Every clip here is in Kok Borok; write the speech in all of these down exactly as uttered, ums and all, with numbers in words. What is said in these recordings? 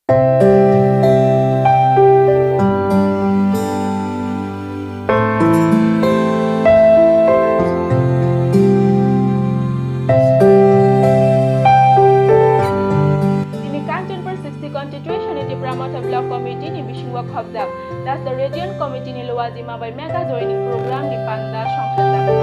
Tini Kanchanpur sixty constituency ni Tipra Motha Block Committee ni bisingo khobjak Rasta Region Committee ni luwajima bai mega joining program ni panda songkha jakha.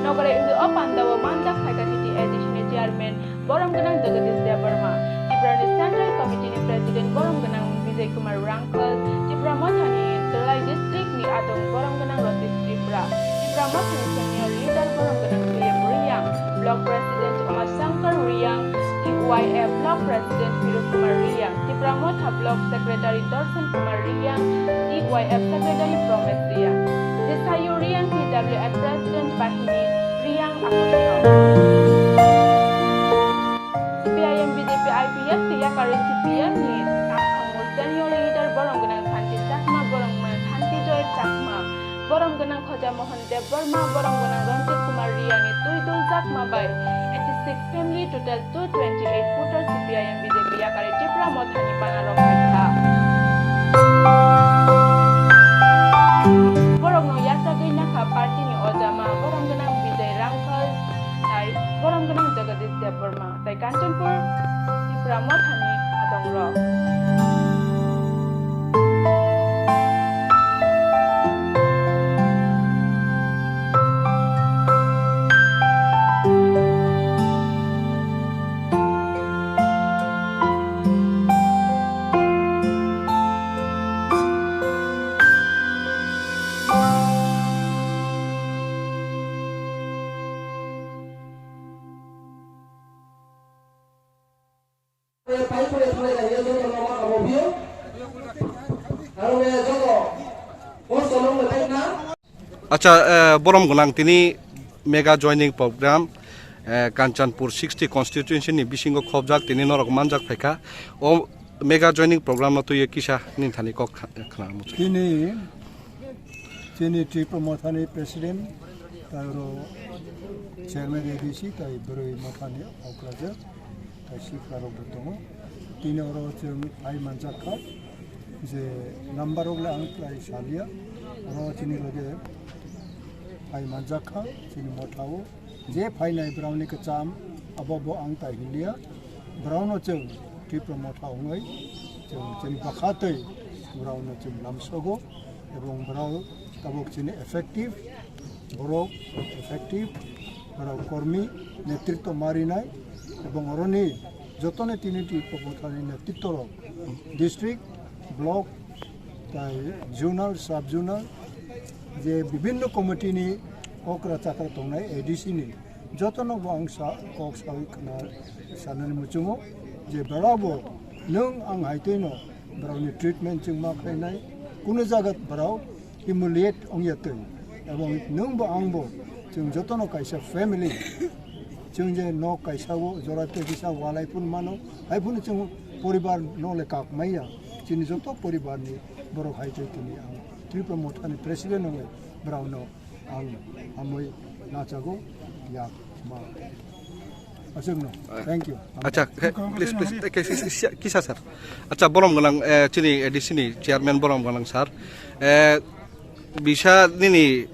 Nokole wngwi o panda o manjak phaikha T T A D C ni chairman borom gwnang Jagadish Debbarma, Tipra ni Central Committee ni President borom gwnang Vijay Kumar Rangkhal, Tipra Motha ni Dhalai District ni adong borom gwnang Rosik Tripura, Tipra Motha ni senior leader borom gwnang Philip Reang, Block President Uma Shankar Reang, T Y F Block President Firuz Kumar Reang, Tipra Motha Block Secretary Dorsan Kumar Reang, T Y F Secretary Promesh Reang, Jesayu Reang, T W F President Bahini Reang Akoshno. C P I M B J P I P F yakari C P M ni Senior Leader borom gwnang Santi Chakma, borom gwnang Santi Joy Chakma, borom gwnang Khoja Mohan Debbarma, borom gwnang Ranjit Kumar Reang ni twi dul Chakma bai eighty six family, total two twenty eight voter C P I M B J P yakari Tipra Motha ni banner rok khaikha. Borok no yachagwi nakha party ni ojama, borom gwnang Vijay Rangkhal, tai borom gwnang Jagadish Debbarma. Tai Kanchanpur, Tipra Mothani adongrok. Acha, eh, borom gwnang tini mega joining program, eh, Kanchanpur sixty constituency ni bisingo khobjak tini norok manjak phaikha. O mega joining program no twiwi kisa nini thani kok kha-, khna muchung. Tini chini Tipra Mothani president, tai oro chairman A D C, tai bwrwi mothani okrajak. Kaisa karok bo tongo. Tini oro chwng phai manjak kha je number rok le ang twlai salia. Oro chini loge phai manjak kha chini motha o. Je phainai borokni kwcham abo bo ang tai hinlia. Borokno chwng Tipra Motha wngwi chwng chini bwkha twi borokno chwng lamsogo. Ebong borok tabuk chini effective, borok effective, borok kormi, netritw ma rinai, ebong oroni jotoni tini Tipra Mothani netritw rok, district, block, tai zonal, sub zonal, je bibinno committee ni okra chakra tongnai A D C ni, jotono bo ang sa, kok sawi khna sanani muchungo je borok bo nwng ang hai twino borokni treatment chwng ma khlainai, kuno jaga borok humiliate wngya twi, ebong nwng bo ang bo chwng jotono kaisa family, chwng je nok kaisa o jora tei kisa walai phun mano, hai phunu chwng poribar no le kak maya, chini joto poribar ni borok hai twi tini ang Tipra Mothani president wngwi borokno ang hamwi nachago yak ma. Aswkno. Thank you. Acha, khe, please, please, khe, khe, khe, kisa, sir. Acha, borom gwnang, eh, chini A D C ni chairman borom gwnang, sir. Eh, bisa nini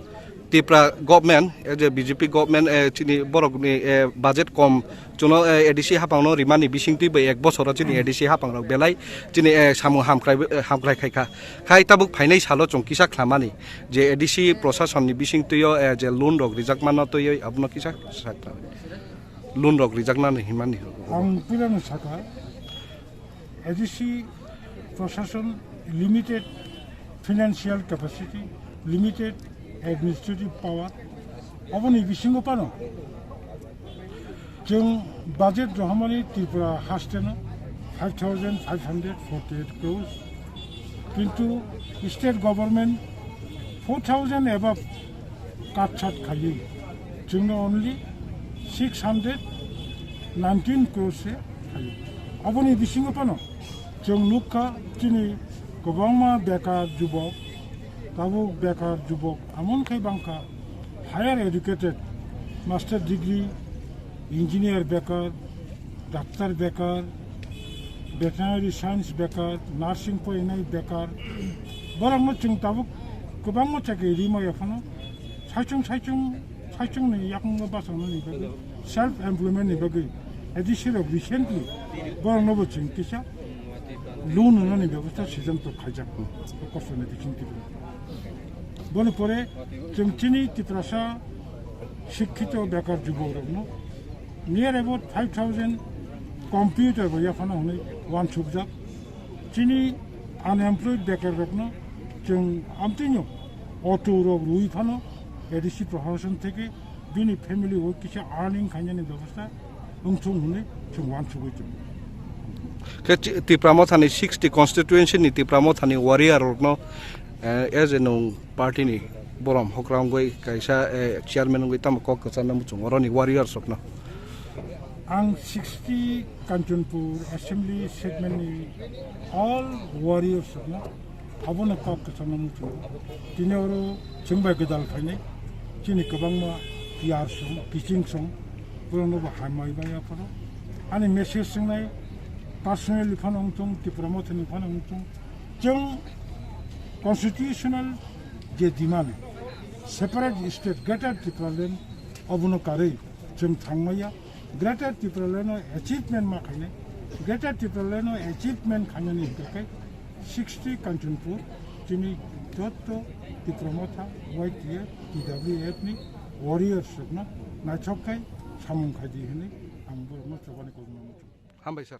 Tipra government, eh, je B J P government, eh, chini borok ni, eh, budget kom, chuno, eh, A D C hapang no rimani bising twi bai ek bosoro chini A D C hapang rok belai chini, eh, samung hamkrai, eh, hamkrai khaikha. Khai tabuk phainai salo chwng kisa khlamani je A D C proshasonni bising twio, eh, je loan rok rijak mano twiwi abono kisa sakha. Loan rok rijaknani himani. Ang puilano sakha, A D C proshashan limited financial capacity, limited administrative power, oboni bisingo pano chwng budget rohormani Tripura hasteno five thousand five hundred forty-eight crores, kintu state government four thousand above cut sat khaiywi, chwngno only six hundred nineteen crores se khaiywi. Aboni bisingo phano chwng nukha chini kwbangma bekar jubok, tabuk bekar jubok amon khai bangkha, higher educated, master degree, engineer bekar, Doctor bekar, veterinary science bekar, nursing poinai bekar, borokno chwng tabuk kwbangma chakri rima yaphano, saichung saichung saichungni yakungno bachongnani bagwi, self employment ni bagwi, A D C rok recently boroknobo chwng kisa loan rwnani bebostha siddhanto khaijak, kosto ni biching twi. Boni pore chwng chini Tiprasa sikkito bekar juborokno near about five thousand computer bai yaphano hwnwi uansukjak. Chini unemployed bekarrokno chwng amtwino auto rok rwi phano A D C prohashan theke bini family o kisa earning khainani bebostha wngthung hwnwi chwng uansugwi tongo. Khe chi-, Tipra Mothani sixty constituency ni Tipra Mothani warrior rokno, eh, as a nwng party ni borom hokra wngwi kaisa, eh, chairman wngwi tamo kok kwcharna muchungo oroni warriors rokno. Ang sixty Kanchanpur assembly segment ni all warriors rokno abono kok kwcharna muchungo. Tini oro chwng bai gwdal phainai chini kwbangma P R song, kiching song, borokno bo hambai bai aphano. Ani message swngnai personally phano wngthung, Tipra Mothani phano wngthung. Chwng constitutional je demand, separate state, Greater Tipraland, obono karwi chwng thangmaya. Greater Tipraland no achievement ma khainai, Greater Tipraland no achievement khainani hwnkhe sixty Kanchanpur chini jotto Tipra Motha, Y T F, T W F ni warriors rokno naithok khai samung khaidi hwnwi ang borokno chobani kokno muchungo. Hambai sir.